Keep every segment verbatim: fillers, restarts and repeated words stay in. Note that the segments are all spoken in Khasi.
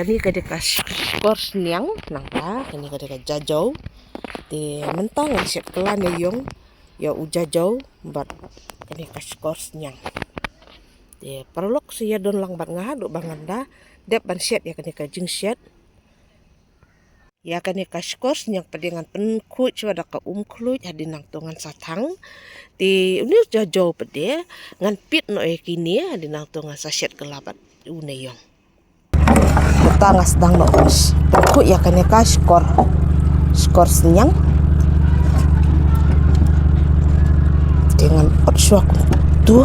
Kane ka dei ka shkor sniang, nangta kane ka dei ka jajaw. Te mynta ngan shet kylla ne ïong ïa u jajaw bad kane ka shkor sniang. Te paralok, sa ïa don lang bad nga haduh ba ngan da dep ban shet ïa kane ka jingshet. Ïa kane ka shkor sniang pat de ngan pynkhuid shuwa da ka um khluid, hadien nangto ngan sa thang. Te une u jajaw pat de ngan pit noh ïa kine, hadien nangto ngan sa shet kylla bad une ïong. Mynta nga sdang noh ban sh-, pynkhuid ïa kane ka shkor, shkor sniang. Te ngan ot shuwa kumto.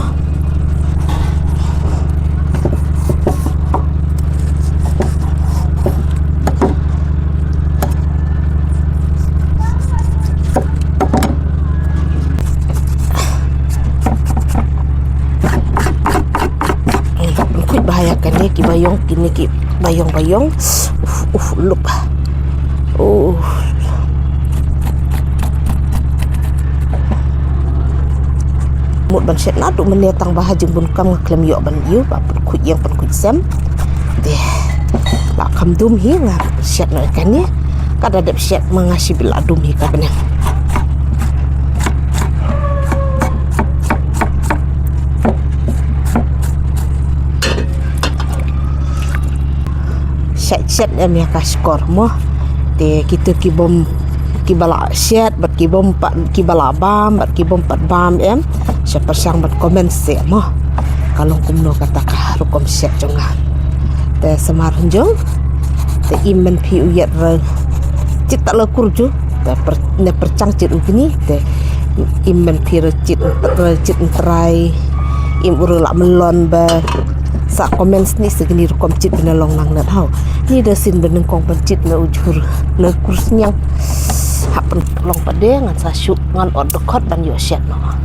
Khuid bha ïa kane kiba ïong, kine kiba ïong, ba ïong. Uf, uf, lup. Oh. Mut ban shet naduh mynne tang ba ha jingbun kam nga khlem ïoh ban ïoh, ba pynkhuid ïeng pynkhuid sem. Te la kham dum hi, nga shet noh ïa kane. Ka da dep shet ma nga shibit la dum hi ka bneng. Shet shet em ïa ka shkor mo. Te kito ki bym, kiba la shet bad ki bym pat, kiba la bam bad ki bym pat bam em, shet pyrshang bad comment seh mo. Ka long kumno kata ka rukom shet jong nga. Te samar hynjong te im ban phi u ïat re chit ta la kur ju. Te per, ne pyrchang chit u kini te im ban phi re chit, re chit ntrai, im u re la melon ba sa comment sni se kini rukom chit bina long nang net hau. Ni da sin ba nyngkong ban chit na u jhur le kur sniang. Hap ban long pat de ngan sa shu ngan ot dkhot ban ïoh shet noh.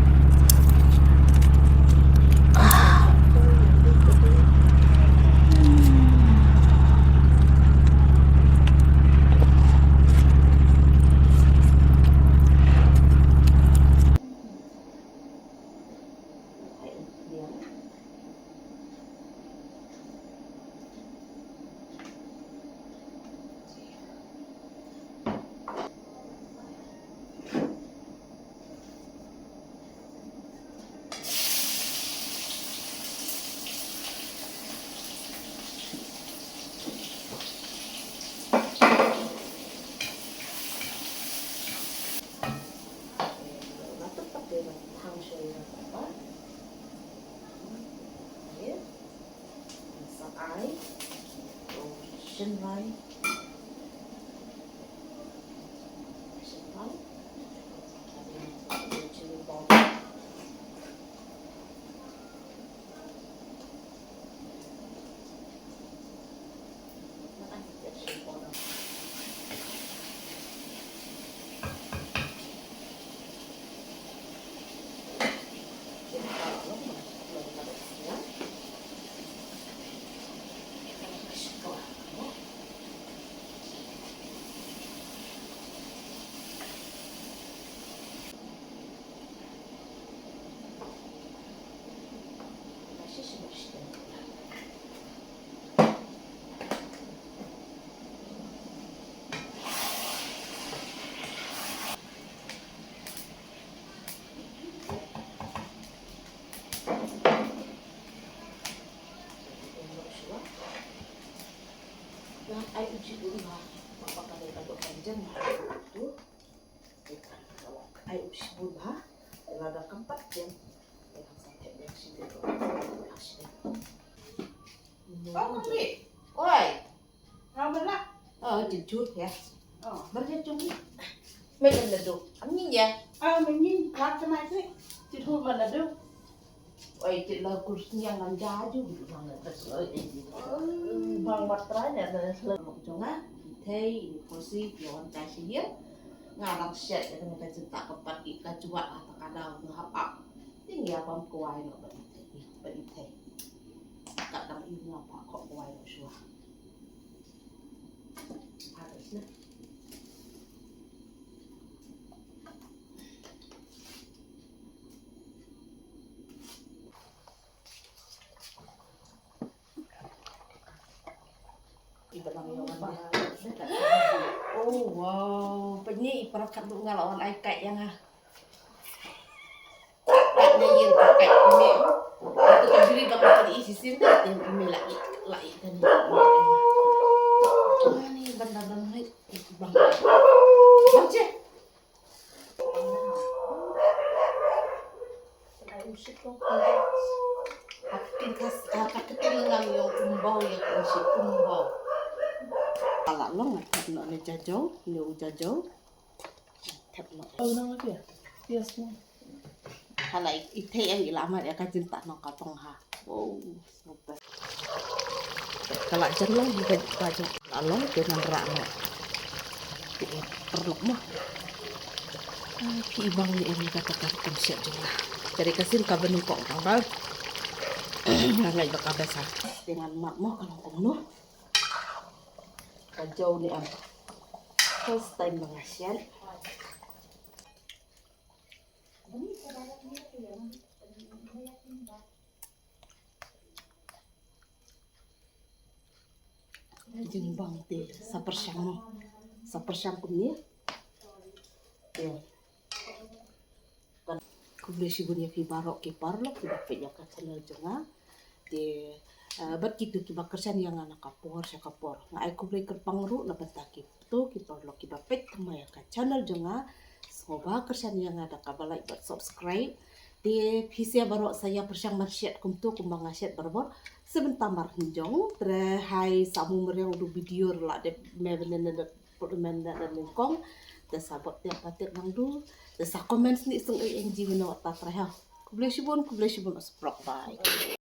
Ai u shibun bha. Ai u shibun bha. Oi. Nga ba lah. Oh, jujur ya. Oh. Mereka cumi. Mai kan nado. Amin ya. Ah, amin. Kat sama itu. Jujur mana do. Oi, cit la kurs ni yang ngan jaju. Bang matra ni ada selama jonga. Thei, ini kursi, yawan kasih ya. Ngarang shet ya, kena kacita kepat ika juat atau kada ngahap ap. Tinggi apa kuai no bagi thei, bagi thei. Kat dang iu ngapa kok kuai no shua. Harus na. Iba dang ïa wan de. Oh wow, pynne i para katno nga la wan ai kait ïa nga. Kait na ïing ka kait me. Ito ka juri bang ka i shisien ka te me la i la i kan. Ani ban da ban hai. Bang. Bang che. Ka kti kas, ah, ka kti ngam ïong umbaw ïa ka usi umbaw. Ala long nga thep noh ne jajaw, ne u jajaw. Thep noh. Oh, nang lagi ya? Yes, no. Hala i, i thei em i la mat ïa ka jingtah nong ka tong ha. Wow. Ka la jan long hi ka, ka jong la long te nang ra mo. Te parlok mo. Ah, phi i bang ni em ka ta ka kum siat jong la. Jadi ka sim ka bani kong tang bal. Nga ngai ba ka besa. Te ngan mat mo ka long kumno. Ka jaw ni em. First time ba nga siat. Jingbang te sa pyrshang mo. Sa pyrshang kumne. Te. Khublei shibun ïa phi baroh ki parlok kiba peit ïa ka channel jong nga. Te, eh, bad kito kiba kyrshan ïa nga na ka por sha ka por. Nga ai khublei kyrpang ruh na bynta ki to ki parlok kiba peit thymmai ïa ka channel jong nga. Sngewbha kyrshan ïa nga da kaba like bad subscribe. Te phi sa baroh sa ïa pyrshang ban share kumto kumba nga share barabor. Sa bynta mar hynjong tre hai sa mu meriang u video la dep me benen da put men da nyngkong. Te sa bot te patek nang du. Te sa comment sni sung ai N G wino ta tre ha. Khublei shibun, khublei shibun, asprok, bye.